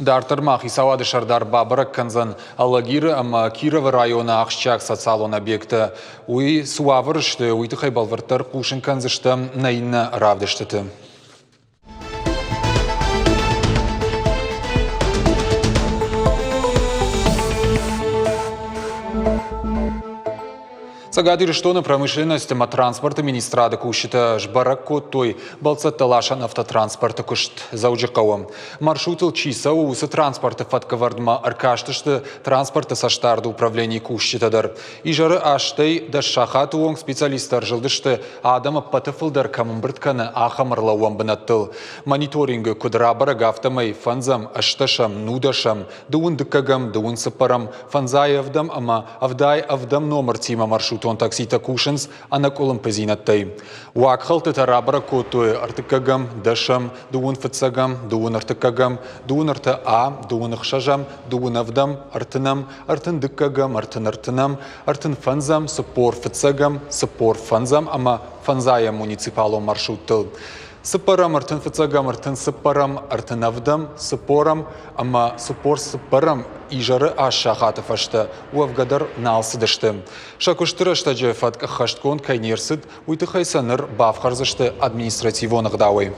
Дарддӕр ма хицауады сӕрдар бабӕрӕг кӕндзӕн Алагиры ӕмӕ Кировы районы ахсджиаг социалон объекттӕ. Уый цы уавӕры сты, уый тыххӕй бӕлвырддӕр хъусын кӕндзыстӕм нӕ иннӕ равдыстыты. Цӕгат Ирыстоны промышленность ӕмӕ транспорты министрады кусджытӕ сбӕрӕг кодтой бӕлццӕттӕ ласӕн автотранспорты куыст Дзӕуджыхъӕуы. Маршрутыл чи цӕуы, уыцы транспорты фӕткӕвӕрдмӕ ӕркастысты транспорты цӕстдарды управленийы кусджытӕ дӕр. Изӕры астӕй дӕс сахаты онг специалисттӕ ӕрзылдысты, адӕм ӕппӕты фылдӕр кӕм ӕмбырд кӕны, ахӕм ӕрлӕууӕн бынӕттыл. Мониторингы куыд рабӕрӕг, афтӕмӕй фӕндзӕм, ӕстӕсӕм, нудӕсӕм, дыууын дыккӕгӕм, дыууын цыппӕрӕм, фӕндзай ӕвдӕм ӕмӕ ӕвдай ӕвдӕм номыртимӕ маршрутон такситӕ кусынц ӕнӕкъуылымпыдзинӕдтӕй. Уагхӕлдтытӕ рабӕрӕг кодтой ӕртыккӕгӕм, дӕсӕм, дыууын фыццӕгӕм, дыууын ӕртыккӕгӕм, дыууын ӕртӕ А, дыууын ӕхсӕзӕм, дыууын ӕвдӕм, ӕртынӕм, ӕртын дыккӕгӕм, ӕртын ӕртынӕм, ӕртын фӕндзӕм, цыппор фыццӕгӕм, цыппор фӕндзӕм ӕмӕ фӕндзайӕм муниципалон маршруттыл. Цыппӕрӕм, ӕртын фыццӕгӕм, ӕртын цыппӕрӕм, ӕртын ӕвдӕм, цыппорӕм ӕмӕ цыппор цыппӕрӕм изӕры аст сахаты фӕстӕ уӕвгӕ дӕр нал цыдысты. Сӕ куысты рӕстӕджы фӕтк ӕххӕстгонд кӕй не рцыд, уый тыххӕй сӕ ныр бафхӕрдзысты административон ӕгъдауӕй.